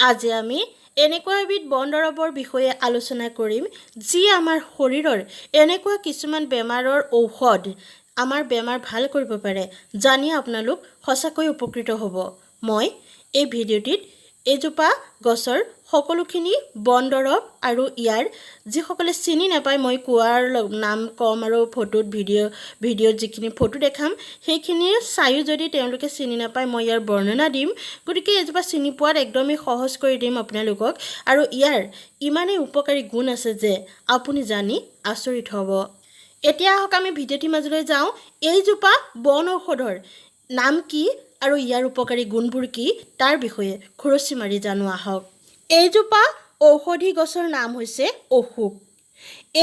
আজি আমি এনেকুৱা এবিধ বন দৰৱৰ বিষয়ে আলোচনা কৰিম, যি আমাৰ শৰীৰৰ এনেকুৱা কিছুমান বেমাৰৰ ঔষধ, আমাৰ বেমাৰ ভাল কৰিব পাৰে, জানি আপোনালোক সঁচাকৈ উপকৃত হ'ব। মই এই ভিডিঅ'টিত এইজোপা গছৰ সকলোখিনি বন দৰৱ আৰু ইয়াৰ যিসকলে চিনি নাপায়, মই কোৱাৰ নাম ক'ম আৰু ফটোত ভিডিঅ'ত যিখিনি ফটো দেখাম, সেইখিনি চায়ো যদি তেওঁলোকে চিনি নাপায়, মই ইয়াৰ বৰ্ণনা দিম। গতিকে এইজোপা চিনি পোৱাত একদমেই সহজ কৰি দিম আপোনালোকক। আৰু ইয়াৰ ইমানেই উপকাৰী গুণ আছে যে আপুনি জানি আচৰিত হ'ব। এতিয়া আহক, আমি ভিডিঅ'টিৰ মাজলৈ যাওঁ। এইজোপা বন ঔষধৰ নাম কি আৰু ইয়াৰ উপকাৰী গুণবোৰ কি, তাৰ বিষয়ে খৰচি মাৰি জানো আহক। এইজোপা ঔষধি গছৰ নাম হৈছে অশোক।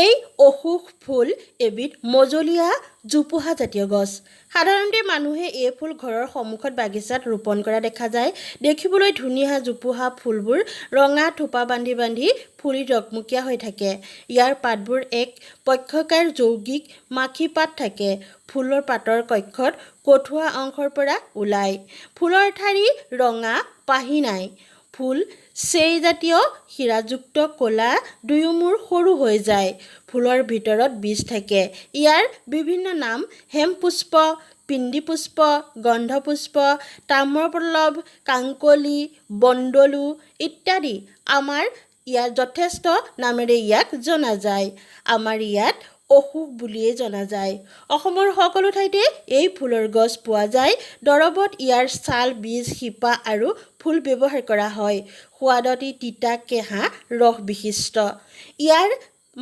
এই অশোক ফুল এবিধ মজলীয়া জোপোহা জাতীয় গছ। সাধাৰণতে মানুহে এই ফুল ঘৰৰ সন্মুখত বাগিচাত ৰোপণ কৰা দেখা যায়। দেখিবলৈ ধুনীয়া জোপোহা ফুলবোৰ ৰঙা থোপা বান্ধি বান্ধি ফুলি ৰকমকীয়া হৈ থাকে। ইয়াৰ পাতবোৰ এক পক্ষাকাৰ যৌগিক মাখি পাত থাকে। ফুলৰ পাতৰ কক্ষত কঠুৱা অংশৰ পৰা ওলায়। ফুলৰ ঠাৰি ৰঙা, পাহি নাই। ফুল জাতীয় শিৰাযুক্ত ক'লা, দুয়ো মূৰ সৰু হৈ যায়। ফুলৰ ভিতৰত বীজ থাকে। ইয়াৰ বিভিন্ন নাম হেমপুষ্প, পিণ্ডিপুষ্প, গন্ধপুষ্প, তাম্ৰপল্লৱ, কাংকলি, বন্দলু ইত্যাদি। আমাৰ ইয়াত যথেষ্ট নামেৰে ইয়াক জনা যায়। আমাৰ ইয়াত অশোক বুলিয়েই জনা যায়। অসমৰ সকলো ঠাইতে এই ফুলৰ গছ পোৱা যায়। দৰৱত ইয়াৰ ছাল, বীজ, শিপা আৰু ফুল ব্যৱহাৰ কৰা হয়। সোৱাদত ই তিতা কেঁহা ৰস বিশিষ্ট। ইয়াৰ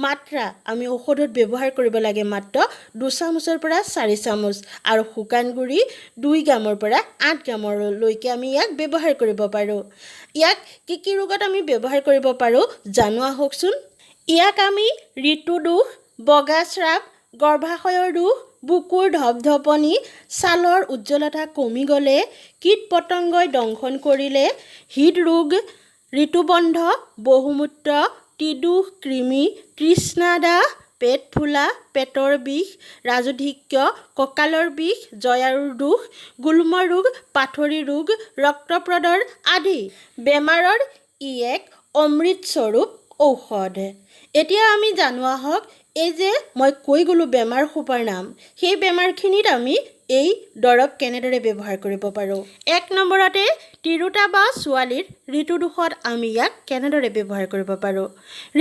মাত্ৰা আমি ঔষধত ব্যৱহাৰ কৰিব লাগে মাত্ৰ 2 চামুচৰ পৰা 4 চামুচ আৰু শুকান গুড়ি 2 গ্ৰামৰ পৰা 8 গ্ৰামলৈকে আমি ইয়াক ব্যৱহাৰ কৰিব পাৰোঁ। ইয়াক কি কি ৰোগত আমি ব্যৱহাৰ কৰিব পাৰোঁ, জানো আহকচোন। ইয়াক আমি ঋতুদোষ, বগা স্ৰাৱ, গৰ্ভাশয়ৰ দোষ, বুকুৰ ধপধপনি, ছালৰ উজ্জ্বলতা কমি গ'লে, কীট পতংগই দংশন কৰিলে, হৃদৰোগ, ঋতুবন্ধ, বহুমূত্ৰ, ত্ৰিদোষ, কৃমি, তৃষ্ণাদাহ, পেট ফুলা, পেটৰ বিষ, ৰাজধিক্য, কঁকালৰ বিষ, জৰায়ুৰ দোষ, গুল্ম ৰোগ, পাথৰি ৰোগ, ৰক্তপ্ৰদৰ আদি বেমাৰৰ ই এক অমৃতস্বৰূপ ঔষধ। এতিয়া আমি জানো আহক, এই যে মই কৈ গ'লোঁ বেমাৰ সোপাৰ নাম, সেই বেমাৰখিনিত আমি এই দৰৱ কেনেদৰে ব্যৱহাৰ কৰিব পাৰোঁ। 1 নম্বৰতে তিৰোতা বা ছোৱালীৰ ঋতুদোষত আমি ইয়াক কেনেদৰে ব্যৱহাৰ কৰিব পাৰোঁ।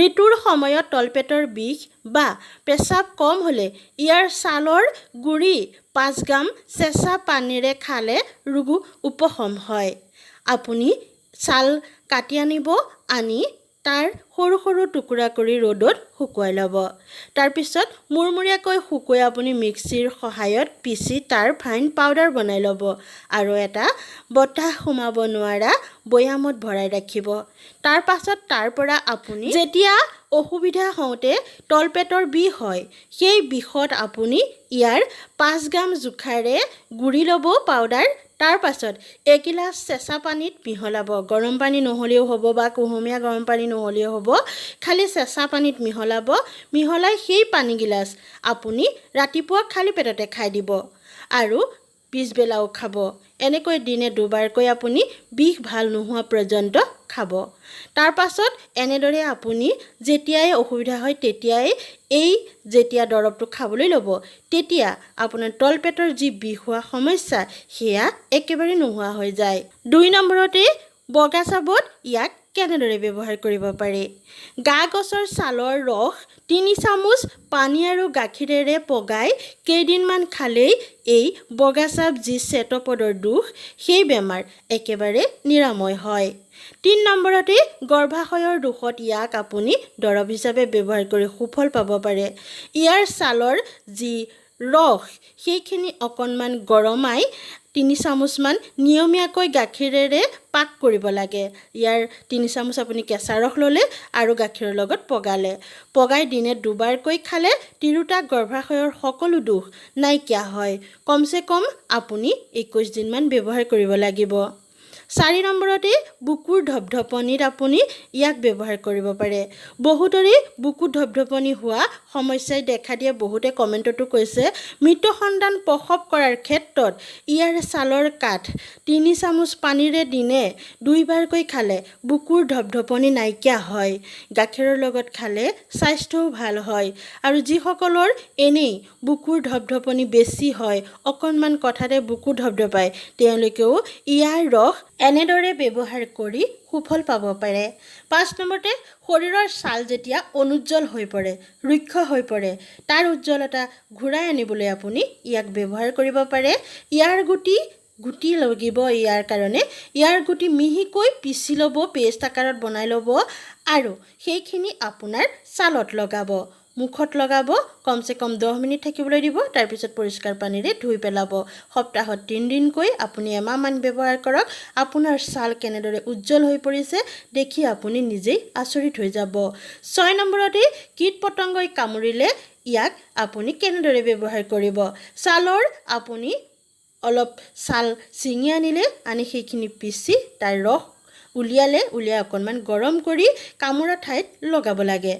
ঋতুৰ সময়ত তলপেটৰ বিষ বা পেচাব কম হ'লে ইয়াৰ ছালৰ গুড়ি 5 গ্ৰাম চেঁচা পানীৰে খালে ৰোগো উপশম হয়। আপুনি ছাল কাটি আনিব, আনি তাৰ সৰু সৰু টুকুৰা কৰি ৰ'দত শুকুৱাই ল'ব। তাৰপিছত মূৰমূৰীয়াকৈ শুকুৱাই আপুনি মিক্সিৰ সহায়ত পিচি তাৰ ফাইন পাউডাৰ বনাই ল'ব আৰু এটা বতাহ সোমাব নোৱাৰা বৈয়ামত ভৰাই ৰাখিব। তাৰ পাছত তাৰ পৰা আপুনি যেতিয়া অসুবিধা হওঁতে তলপেটৰ বিষ হয়, সেই বিষত আপুনি ইয়াৰ 5 গ্ৰাম জোখাৰে গুড়ি ল'ব পাউডাৰ। তাৰ পাছত এগিলাচ চেঁচা পানীত মিহলাব। গৰম পানী নহ'লেও হ'ব বা কুহুমীয়া গৰম পানী নহ'লেও হ'ব, খালি চেঁচা পানীত মিহলাব। মিহলাই সেই পানীগিলাচ আপুনি ৰাতিপুৱা খালী পেটতে খাই দিব আৰু পিছবেলাও খাব। এনেকৈ দিনে দুবাৰকৈ আপুনি বিষ ভাল নোহোৱা পৰ্যন্ত খাব। তাৰ পাছত এনেদৰে আপুনি যেতিয়াই অসুবিধা হয়, তেতিয়াই এই যেতিয়া দৰৱটো খাবলৈ ল'ব, তেতিয়া আপোনাৰ তলপেটৰ যি বিষ হোৱা সমস্যা, সেয়া একেবাৰে নোহোৱা হৈ যায়। 2 নম্বৰতে বগা চাবত ইয়াক কেনেদৰে ব্যৱহাৰ কৰিব পাৰি। গা গছৰ ছালৰ ৰস 3 চামুচ পানী আৰু গাখীৰেৰে পগাই কেইদিনমান খালেই এই বগা চাপ, যি শ্বেতপদৰ দোষ, সেই বেমাৰ একেবাৰে নিৰাময় হয়। 3 নম্বৰতে গৰ্ভাশয়ৰ দোষত ইয়াক আপুনি দৰৱ হিচাপে ব্যৱহাৰ কৰি সুফল পাব পাৰে। ইয়াৰ ছালৰ যি ৰস, সেইখিনি অকণমান গৰমাই 3 চামুচমান নিয়মীয়াকৈ গাখীৰেৰে পাক কৰিব লাগে। ইয়াৰ 3 চামুচ আপুনি কেঁচা ৰস ল'লে আৰু গাখীৰৰ লগত পগালে, পগাই দিনে দুবাৰকৈ খালে তিৰোতা গৰ্ভাশয়ৰ সকলো দোষ নাইকিয়া হয়। কমচে কম আপুনি 21 দিনমান ব্যৱহাৰ কৰিব লাগিব। 4 নম্বৰতে বুকুৰ ধপধপনিত আপুনি ইয়াক ব্যৱহাৰ কৰিব পাৰে। বহুতৰে বুকু ধপধপনি হোৱা সমস্যাই দেখা দিয়ে, বহুতে কমেণ্টতো কৈছে। মৃত সন্তান প্ৰসৱ কৰাৰ ক্ষেত্ৰত ইয়াৰ ছালৰ কাঠ 3 চামুচ পানীৰে দিনে 2বাৰকৈ খালে বুকুৰ ধপধপনি নাইকিয়া হয়। গাখীৰৰ লগত খালে স্বাস্থ্যও ভাল হয়। আৰু যিসকলৰ এনেই বুকুৰ ধপধপনি বেছি হয়, অকণমান কথাতে বুকু ধপধপায়, তেওঁলোকেও ইয়াৰ ৰস এনেদৰে ব্যৱহাৰ কৰি সুফল পাব পাৰে। 5 নম্বৰতে শৰীৰৰ ছাল যেতিয়া অনুজ্জ্বল হৈ পৰে, ৰুক্ষ হৈ পৰে, তাৰ উজ্জ্বলতা ঘূৰাই আনিবলৈ আপুনি ইয়াক ব্যৱহাৰ কৰিব পাৰে। ইয়াৰ গুটি গুটি লাগিব, ইয়াৰ কাৰণে ইয়াৰ গুটি মিহিকৈ পিচি ল'ব, পেষ্ট আকাৰত বনাই ল'ব আৰু সেইখিনি আপোনাৰ ছালত লগাব, মুখত লগাব। কমচে কম 10 মিনিট থাকিবলৈ দিব, তাৰপিছত পৰিষ্কাৰ পানীৰে ধুই পেলাব। সপ্তাহত 3 দিনকৈ আপুনি এমাহমান ব্যৱহাৰ কৰক। আপোনাৰ ছাল কেনেদৰে উজ্জ্বল হৈ পৰিছে দেখি আপুনি নিজেই আচৰিত হৈ যাব। 6 নম্বৰতে কীট পতংগই কামুৰিলে ইয়াক আপুনি কেনেদৰে ব্যৱহাৰ কৰিব? ছালৰ আপুনি অলপ ছাল ছিঙি আনিলে, আনি সেইখিনি পিচি তাৰ ৰস উলিয়ালে, উলিয়াই অকণমান গৰম কৰি কামোৰা ঠাইত লগাব লাগে।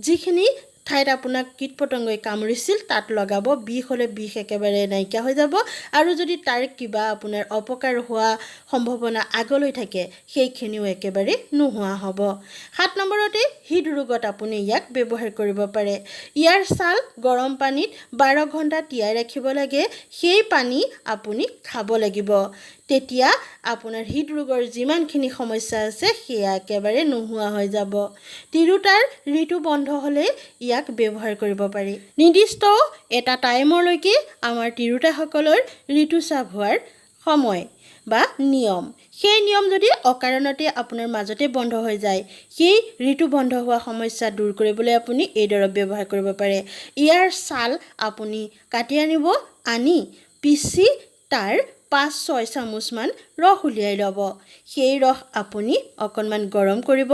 যিখিনি ঠাইত আপোনাক কীট পতংগই কামুৰিছিল তাত লগাব। বিষ হ'লে বিষ একেবাৰে নাইকিয়া হৈ যাব আৰু যদি তাৰ কিবা আপোনাৰ অপকাৰ হোৱা সম্ভাৱনা আগলৈ থাকে, সেইখিনিও একেবাৰে নোহোৱা হ'ব। 7 নম্বৰতে হৃদৰোগত আপুনি ইয়াক ব্যৱহাৰ কৰিব পাৰে। ইয়াৰ ছাল গৰম পানীত 12 ঘণ্টা তিয়াই ৰাখিব লাগে, সেই পানী আপুনি খাব লাগিব। তেতিয়া আপোনাৰ হৃদৰোগৰ যিমানখিনি সমস্যা আছে সেয়া একেবাৰে নোহোৱা হৈ যাব। তিৰোতাৰ ঋতু বন্ধ হ'লে ইয়াক ব্যৱহাৰ কৰিব পাৰি। নিৰ্দিষ্ট এটা টাইমলৈকে আমাৰ তিৰোতাসকলৰ ঋতুস্ৰাৱ হোৱাৰ সময় বা নিয়ম, সেই নিয়ম যদি অকাৰণতে আপোনাৰ মাজতে বন্ধ হৈ যায়, সেই ঋতু বন্ধ হোৱা সমস্যা দূৰ কৰিবলৈ আপুনি এই দৰৱ ব্যৱহাৰ কৰিব পাৰে। ইয়াৰ ছাল আপুনি কাটি আনিব, আনি পিচি তাৰ 5-6 চামুচমান ৰস উলিয়াই ল'ব। সেই ৰস আপুনি অকণমান গৰম কৰিব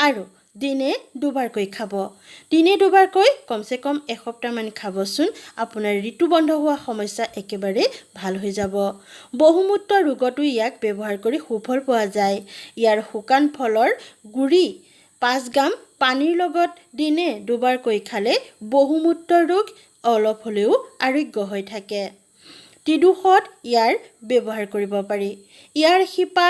আৰু দিনে দুবাৰকৈ খাব। দিনে দুবাৰকৈ কমচে কম এসপ্তাহমান খাবচোন, আপোনাৰ ঋতু বন্ধ হোৱা সমস্যা একেবাৰে ভাল হৈ যাব। বহুমূত্ৰ ৰোগতো ইয়াক ব্যৱহাৰ কৰি সুফল পোৱা যায়। ইয়াৰ শুকান ফলৰ গুড়ি 5 গ্ৰাম পানীৰ লগত দিনে দুবাৰকৈ খালে বহুমূত্ৰ ৰোগ অলপ হ'লেও আৰোগ্য হৈ থাকে। ত্ৰিদোষত ইয়াৰ ব্যৱহাৰ কৰিব পাৰি। ইয়াৰ শিপা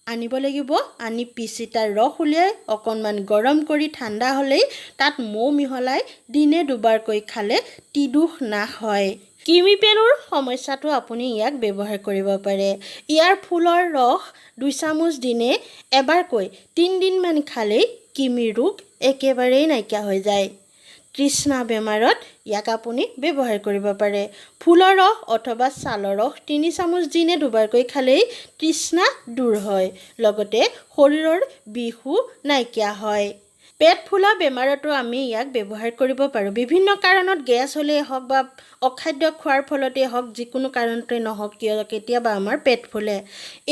আনিব লাগিব, আনি পিচি তাৰ ৰস উলিয়াই অকণমান গৰম কৰি ঠাণ্ডা হ'লেই তাত মৌ মিহলাই দিনে দুবাৰকৈ খালে ত্ৰিদোষ নাশ হয়। কৃমিপেলুৰ সমস্যাটো আপুনি ইয়াক ব্যৱহাৰ কৰিব পাৰে। ইয়াৰ ফুলৰ ৰস 2 চামুচ দিনে এবাৰকৈ 3 দিনমান খালেই কৃমি ৰোগ একেবাৰেই নাইকিয়া হৈ যায়। তৃষ্ণা বেমাৰত ইয়াক আপুনি ব্যৱহাৰ কৰিব পাৰে। ফুলৰ ৰস অথবা ছালৰ ৰস 3 চামুচ দিনে দুবাৰকৈ খালেই তৃষ্ণা দূৰ হয়, লগতে শৰীৰৰ বিষো নাইকিয়া হয়। পেট ফুলা বেমাৰতো আমি ইয়াক ব্যৱহাৰ কৰিব পাৰোঁ। বিভিন্ন কাৰণত গেছ হ'লেই হওক বা অখাদ্য খোৱাৰ ফলতেই হওক, যিকোনো কাৰণতে নহওক কিয়, কেতিয়াবা আমাৰ পেট ফুলে।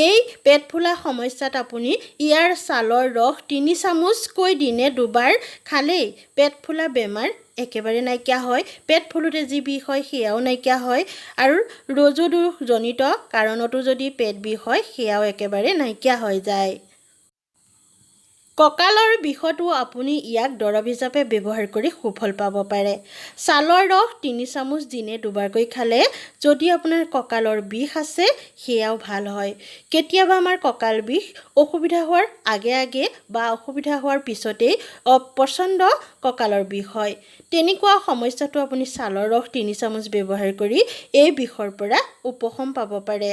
এই পেট ফুলা সমস্যাত আপুনি ইয়াৰ ছালৰ ৰস 3 চামুচকৈ দিনে দুবাৰ খালেই পেট ফুলা বেমাৰ একেবাৰে নাইকিয়া হয়। পেট ফুলোতে যি বিষ হয় সেয়াও নাইকিয়া হয় আৰু ৰজোদোষজনিত কাৰণতো যদি পেট বিষ হয় সেয়াও একেবাৰে নাইকিয়া হৈ যায়। কঁকালৰ বিষতো আপুনি ইয়াক দৰৱ হিচাপে ব্যৱহাৰ কৰি সুফল পাব পাৰে। ছালৰ ৰস 3 চামুচ দিনে দুবাৰকৈ খালে যদি আপোনাৰ কঁকালৰ বিষ আছে সেয়াও ভাল হয়। কেতিয়াবা আমাৰ কঁকাল বিষ অসুবিধা হোৱাৰ আগে আগে বা অসুবিধা হোৱাৰ পিছতেই প্ৰচণ্ড কঁকালৰ বিষ হয়। তেনেকুৱা সমস্যাটো আপুনি ছালৰ ৰস 3 চামুচ ব্যৱহাৰ কৰি এই বিষৰ পৰা উপশম পাব পাৰে।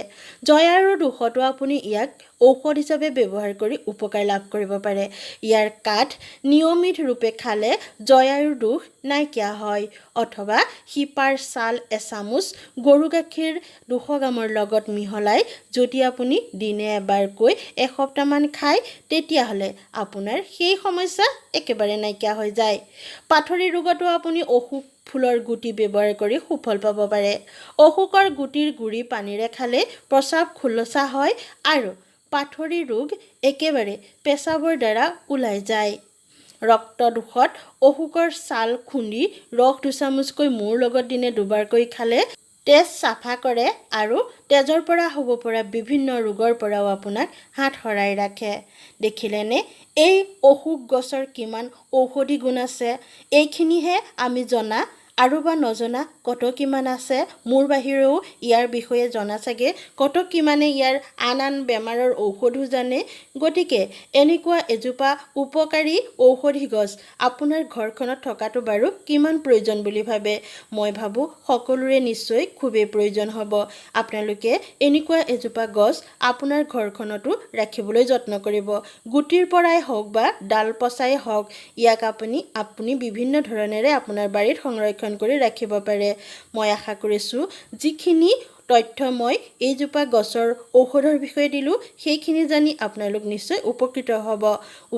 জয়ায়ুৰ দোষতো আপুনি ইয়াক ঔষধ হিচাপে ব্যৱহাৰ কৰি উপকাৰ লাভ কৰিব পাৰে। ইয়াৰ কাঠ নিয়মিত ৰূপে খালে জয়ায়ুৰ দোষ নাইকিয়া হয়, অথবা শিপাৰ ছাল এচামুচ গৰু গাখীৰ 200 গ্ৰামৰ লগত মিহলাই যদি আপুনি দিনে এবাৰকৈ এসপ্তাহমান খায়, তেতিয়াহ'লে আপোনাৰ সেই সমস্যা একেবাৰে নাইকিয়া হৈ যায়। পাথৰি ৰোগতো আপুনি অশোক ফুলৰ গুটি ব্যৱহাৰ কৰি সুফল পাব পাৰে। অশোকৰ গুটিৰ গুড়ি পানীৰে খালে প্ৰস্ৰাৱ খোলচা হয় আৰু পাথৰি ৰোগ একেবাৰে পেচাবৰ দ্বাৰা ওলাই যায়। ৰক্তদোষত অশোকৰ ছাল খুন্দি ৰস 2 চামুচকৈ মৌৰ লগত দিনে দুবাৰকৈ খালে তেজ চাফা কৰে আৰু তেজৰ পৰা হ'ব পৰা বিভিন্ন ৰোগৰ পৰাও আপোনাক হাত সৰাই ৰাখে। দেখিলেনে এই অশোক গছৰ কিমান ঔষধি গুণ আছে? এইখিনিহে আমি জনা, আৰু বা নজনা কত কিমান আছে। মোৰ বাহিৰেও ইয়াৰ বিষয়ে জনা চাগে কত কিমানে ইয়াৰ আন আন বেমাৰৰ ঔষধো জানে। গতিকে এনেকুৱা এজোপা উপকাৰী ঔষধি গছ আপোনাৰ ঘৰখনত থকাটো বাৰু কিমান প্ৰয়োজন বুলি ভাবে? মই ভাবোঁ সকলোৰে নিশ্চয় খুবেই প্ৰয়োজন হ'ব। আপোনালোকে এনেকুৱা এজোপা গছ আপোনাৰ ঘৰখনতো ৰাখিবলৈ যত্ন কৰিব। গুটিৰ পৰাই হওক বা ডাল পচাই হওক, ইয়াক আপুনি বিভিন্ন ধৰণেৰে আপোনাৰ বাৰীত সংৰক্ষণ কৰি ৰাখিব পাৰে। মই আশা কৰিছোঁ যিখিনি তথ্য মই এইজোপা গছৰ ঔষধৰ বিষয়ে দিলোঁ, সেইখিনি জানি আপোনালোক নিশ্চয় উপকৃত হ'ব।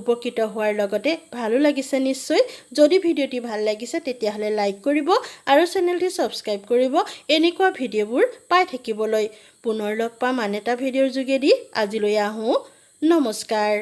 উপকৃত হোৱাৰ লগতে ভালো লাগিছে নিশ্চয়। যদি ভিডিঅ'টি ভাল লাগিছে, তেতিয়াহ'লে লাইক কৰিব আৰু চেনেলটি ছাবস্ক্ৰাইব কৰিব এনেকুৱা ভিডিঅ'বোৰ পাই থাকিবলৈ। পুনৰ লগ পাম আন এটা ভিডিঅ'ৰ যোগেদি। আজিলৈ আহোঁ, নমস্কাৰ।